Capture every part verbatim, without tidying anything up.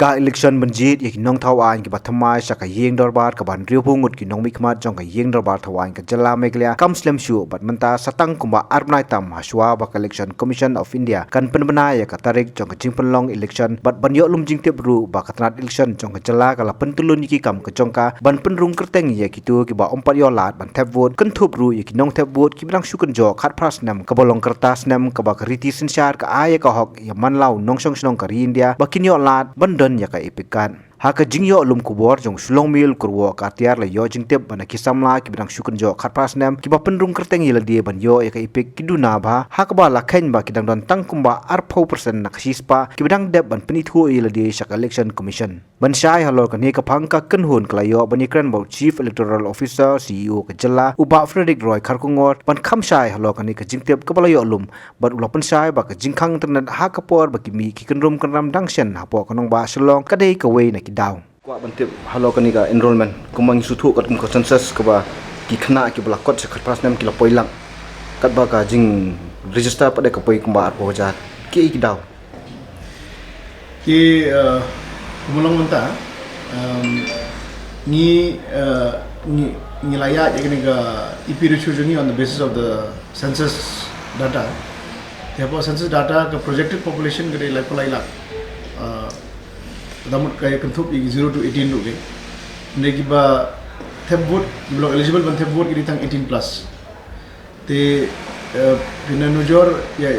Ka election ban jied ïa ki nongthaw aiñ kiba thymmai sha ka ïing dorbar kaba hynriewphew ngut ki nongmihkhmat jong ka ïing dorbar thaw aiñ ka jylla Meghalaya kam slem shuh bad mynta sa tang kumba ar bnai tam hashwa ba ka Election Commission of India kan pynbna ïa ka tarik jong ka jingpynlong election bad ban ïoh lum jingtip ruh ba ka tnat election jong ka jylla ka la pyntylun ïa ki kam ka jong ka ban pynrung kyrteng ïa kito kiba ym pat ïoh lad ban thep vote, kynthup ruh ïa ki nongthep vote kiba dang shu kynjoh khatphra snem, kaba long kyrta snem kaba ka riti synshar ka ai ïa ka hok ïa man la u nongshong shnong ka ri India ba kin ïoh lad ban don ïa ka EPIC card. Ha ka jingïoh lum khubor jong u Shillong Mail, Kyrwoh Khartiar la ïoh jingtip ba na ki samla kiba dang shu kynjoh khatphra snem kiba pynrung kyrteng ïa lade ban ïoh ïa ka EPIC ki duna bha, ha kaba la kheiñ ba ki dang don tang kumba arphew percent na ka shispah kiba dang dep ban pynithuh ïa lade sha ka Election Commission. Ban shai halor kane ka phang, ka kynhun ka la ïoh ban ïakren bad u Chief Electoral Officer, CEO, ka jylla, u Bah Frederick Roy Kharkongor, ban kham shai halor kane ka jingtip kaba la ïoh lum, bad u la pynshai ba ka jingkhang internet ha ka por ba ki mih ki kynrum kynram dang shen hapoh ka nongbah Shillong ka dei kawei na ki daw. Kwah ban tip halor kane ka enrollment, kumba ngi sngewthuh katkum ka census kaba ki khynnah kiba la kot sha khatphra snem ki la poi lang, katba ka jingregister pat de ka poi kumba arphew hajar. Kiei ki daw? Ki, uh, kumba long mynta, um, ngi, uh, ngi, ngi la ïaid ïa kane ka E P ratio jong ngi on the basis of the census data. Te hapoh census data ka projected population ka dei laiphew lai lak. Uh, ka mut ka ïa kynthup ïa ki zero to eighteen ruh ki. Hynrei kiba thep vote, kiba long eligible ban thep vote ki dei tang eighteen plus. Te, eh, phin nujor ïa,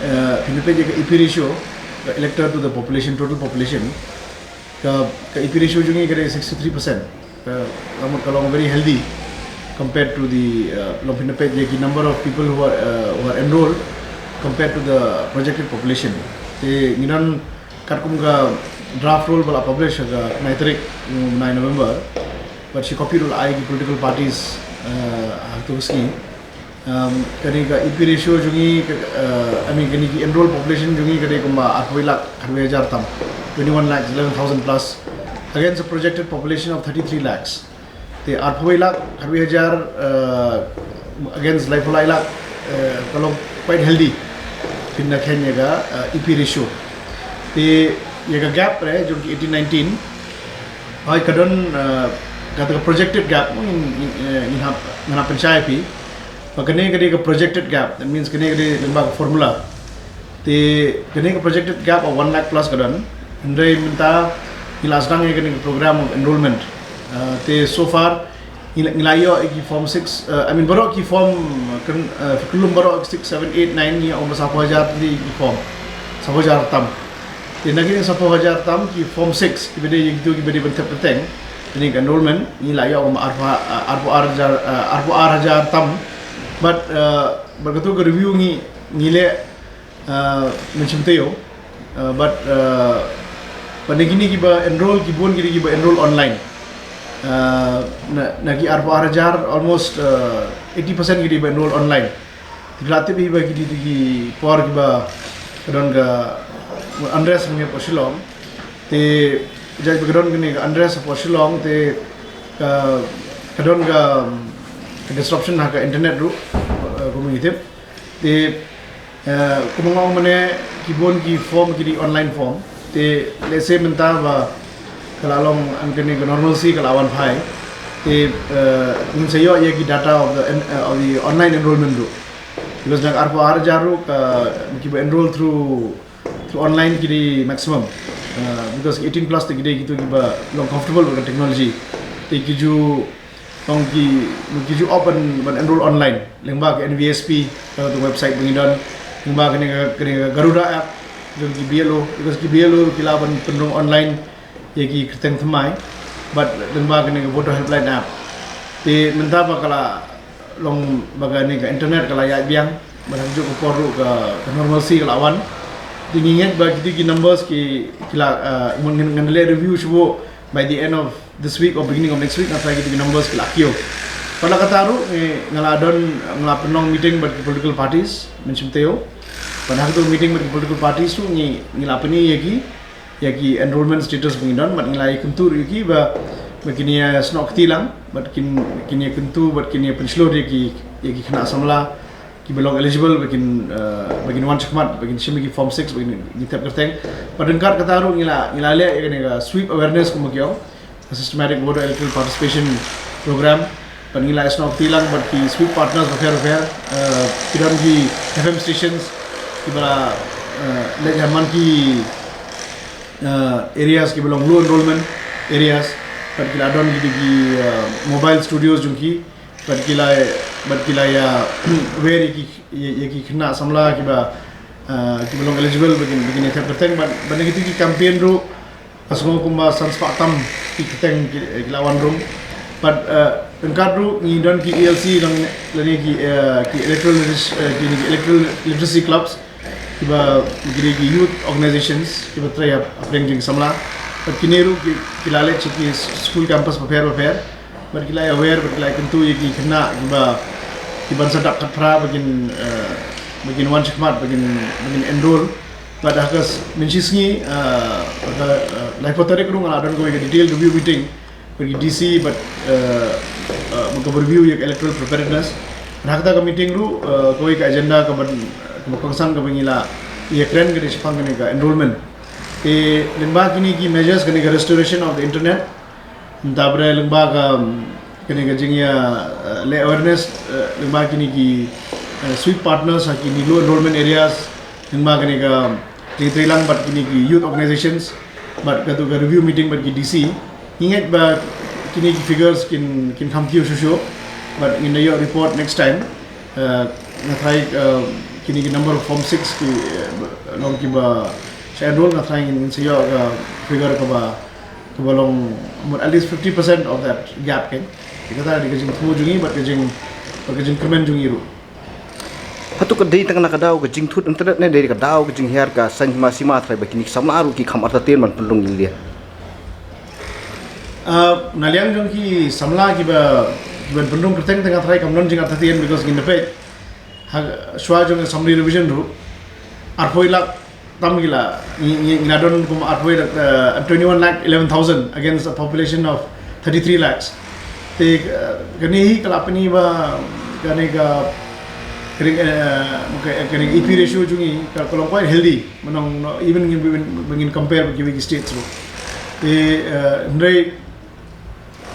eh, phin peit ïa ka E P ratio, ka elector to the population, total population. Ka, ka E P ratio jong ngi ka dei sixty-three percent. Ka, ka mut ka long very healthy compared to the, eh, long phin peit ïa ki number of people who are, eh, who are enrolled compared to the projected population. Te ngi don katkum ka draft roll ba la publish ha ka nine tarik, mm, nine November. Bad shi copy ruh la ai ki political parties, eh, ha kato ka sngi. Um, kane ka E P ratio jong ngi ka, eh, I mean, kane ki enrolled population jong ngi ka dei kumba arphew wei lak khatwei hajar tam, twenty-one lakhs eleven thousand plus, against a projected population of thirty-three lakhs. Te arphew wei lak khatwei hajar, eh, against laiphew lai lak, eh, ka long quite healthy. Phin da kheiñ ïa ka, eh, E P ratio. Te ïa ka gap re jong ki eighteen nineteen, hooid ka don, eh, kata ka projected gap, ngin, ngin, eh, ngin hap, ngin hap pynshai ïa phi. Ba kane ka dei ka projected gap, that means kane ka dei lyngba ka formula. Te kane ka projected gap of one lakh plus ka don. Hynrei mynta ngi la sdang ïa kane ka program of enrollment. Uh, te so far ngi la, ngi la ïoh ïa ki form six, uh, I mean, baroh ki form, uh, kan, uh, kyllum baroh six, seven, eight, nine, ngi ïoh ym ba saphew hajar tylli ki form. Saphew hajar tam. Te na kine saphew hajar tam ki form six kiba dei ïa kito kiba dei ban thep kyrteng, kane ka enrollment, ngi la ïoh kum arphew, uh, arphew ar hajar, uh, arphew ar hajar tam. But, uh, bad kato ka review ngi, ngi leh, uh, mynshem taïew, uh, bad, uh, bad na kine kiba enroll, ki bun ki dei kiba enroll online. Uh, na, na ki arphew ar hajar, almost, uh, eighty percent ki dei ba enroll online. Te phi la tip hi ba ki dei ki por kiba ka don ka unrest hangne hapoh Shillong. Te jait ba ka don kane ka unrest hapoh Shillong te ka, ka don ka, ka disruption ha ka internet ruh, uh, kumba ngi tip. Te, eh, kumba nga ong mynne, ki bun ki form ki dei online form. Te lehse mynta ba ka la long, an kane ka normalcy ka la wan phai. Te, eh, ngin sa ïoh ïa ki data of the, eh, of the online enrollment ruh. Because na ka arphew ar hajar ruh ka, kiba enroll through, through online ki dei maximum. Eh, because eighteen plus te ki dei kito kiba long comfortable bad ka technology. Te ki ju Tang ki, ki ju opt ban, ban enroll online lyngba ka N V S P, ka tu website ba ngi don, lyngba kane ka, kane ka Garuda app jong ki B L O, because ki B L O ki lah ban pynrung online ïa ki kyrteng thymmai, bad lyngba kane ka Voter Helpline app. Te mynta ba ka la long ba kane ka internet ka la ïaid biang, bad ha kajuh ka por ruh ka, ka normalcy ka la wan. Te ngi ngeit ba kito ki numbers ki, ki la, uh, ngan, ngan leh review shuh by the end of this week or beginning of next week, nga tharai kito ki numbers ki la kiew. Bad la katta ruh, eh, nga la don, nga la pynlong meeting bad ki political parties mynshem taïew. Bad ha kato meeting bad ki political parties ruh ngi, ngi la pyni ïa ki, ïa ki enrollment status ba ngi don, bad ngi la ïakyntu ruh ïa ki ba, ba kin ïasnoh kti lang, bad kin, kin ïakyntu, bad kin ïapynshlur ïa ki, ïa ki khynnah samla, kiba long eligible ba kin, uh, ba kin wan shakhmat, ba kin shim ïa ki form six, ba kin, kin thep kyrteng. Bad ryngkat kata ruh ngi la, ngi la leh ïa kane ka sweep awareness kumba ki ong, a systematic voter electoral participation program. Bad ngi la ïasnoh kti lang bad ki sweep partners bapher bapher, uh, ki don ki F M stations kiba la, uh, leh ha man ki, uh, areas kiba long low enrollment areas. Bad ki la don ki, ki, uh, mobile studios jong ki. Bad ki la, bad ki la ïa wer ïa ki, ïa, ïa ki khynnah samla kiba, uh, kiba long eligible ba kin, ba kin ïa thep kyrteng. Bad, bad na kitu ki campaign ruh, nga sngew kumba san spah tam ki kyrteng ki, ki la wan rung. Bad, uh, ryngkat ruh ngi don ki E L C lane, lane ki, uh, ki electoral literacy, uh, ki, ki electoral literacy clubs, kiba, ki dei ki youth organizations kiba trei hap, hapdeng jong ki samla. Bad kine ruh ki, ki la leit sha ki school campus bapher bapher. Bad ki la ïa wer, bad ki la ïa kyntu ïa ki khynnah kiba, kiban sa dap khatphra ba kin, uh, ba kin wan shakhmat, ba kin, ba kin enroll. Bad ha ka s-, mynshisngi, uh, ha ka, uh, laiphew tarik ruh nga la don kawei ka detailed review meeting bad ki D C, bad, uh, uh, bad kaba review ïa ka electoral preparedness. Bad ha kata ka meeting ruh, uh, kawei ka agenda kaba, kaba kongsan kaba ngi la ïakren ka dei shaphang kane ka enrollment. Te lyngba kine ki measures, kane ka restoration of the internet, mynta bad lyngba ka, um, kane ka jingïa, uh, leh awareness, uh, lyngba kine ki, uh, sweep partners ha kine low enrollment areas, lyngba kane ka jingtrei lang bad kine ki youth organizations, bad katu ka review meeting bad ki D C. Ngi ngeit ba kine ki figures kin, kin kham kiew shuh shuh, bad ngin da ïoh report next time. Uh, nga tharai, uh, kine ki number of form six ki, uh, long kiba sha enroll, nga tharai ngin, ngin sa ïoh ka figure kaba, kaba long mut at least fifty percent of that gap, kan. Te kata ka dei ka jingthmu jong ngi bad ka jing, bad ka jingkyrmen jong ngi ruh. Hato ka dei tang na ka daw ka jingthut internet ne dei ka daw ka jinghiar ka saiñ hima sima tharai ba kine ki samla ruh ki kham artatien ban pynrung ïing liang? Uh, na liang jong ki samla kiba, kiban pynrung kyrteng te nga tharai kam don jingartatien, because ngin da peit ha shuwa jong ka summary revision ruh arphew lak tam ki la, ngi, ngi, ngi la don kum arphew, uh, twenty-one lakh eleven thousand against a population of thirty-three lakhs. Te, uh, kane hi ka la pyni ba kane ka, kane, uh, ka, kane ka A P ratio jong ngi ka, ka long quite healthy. Mynno, no, even ngin, ngin, ngin compare with ki states ruh. Te, uh, hynrei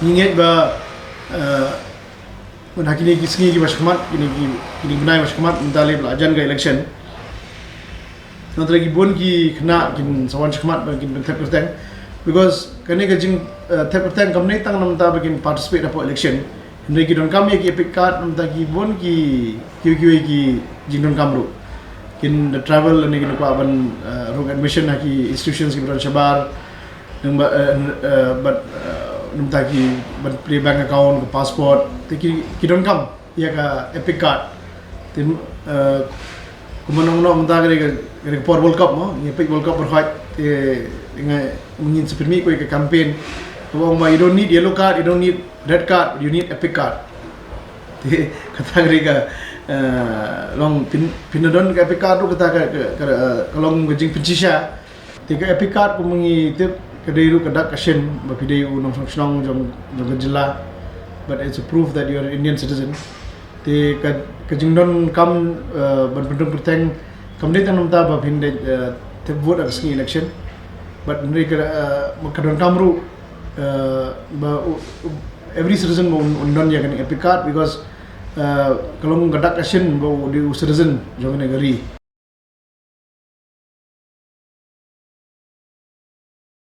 ngi ngeit ba, uh, mynta kine ki sngi kiba shakhmat, kine ki, kine ki bnai ba shakhmat, mynta lei ba la jan ka election. Nga tharai ki bun ki khynnah kin sa wan shakhmat ba kin pynthep kyrteng. Because kane ka jing, uh, thep kyrteng kam dei tang namar ba kin participate hapoh election. Hynrei ki donkam ïa ki EPIC card namar ki bun ki, ki, ki, ki jingdonkam ruh. Kin da travel lane kin da kwah ban, uh, rung admission ha ki institutions kiba don shabar. Nang ba, uh, uh, bad, uh, namar ki ban plie bank account, ka passport. Te ki, ki donkam ïa ka EPIC card. Te, uh, kumba nong nong mynta ka dei ka, ka dei ka por World Cup mo, ngi peit World Cup baroh. Te nga, ngin sa pynmih kawei ka campaign. Kaba ong ba, you don't need yellow card, you don't need red card, you need EPIC card. Te kata ka dei ka, uh, long phin, phin don ka EPIC card ruh kata ka, ka, ka, uh, ka long ka jingpynshisha. Te ka EPIC card kumba ngi tip ka dei ruh ka dak ka shin ba phi dei u nongshong shnong jong, jong ka jylla. But it's a proof that you are an Indian citizen. Te ka, ka jingdonkam, uh, ban pynrung kyrteng kam dei tang namar ba phin dei, uh, thep vote ha ka sngi election. But hynrei ka, uh, ka donkam ruh, uh, ba u, u, every citizen ba un, un don ïa kane ka EPIC card because, uh, ka long ka dak ka shin ba u dei u citizen jong kane ka ri.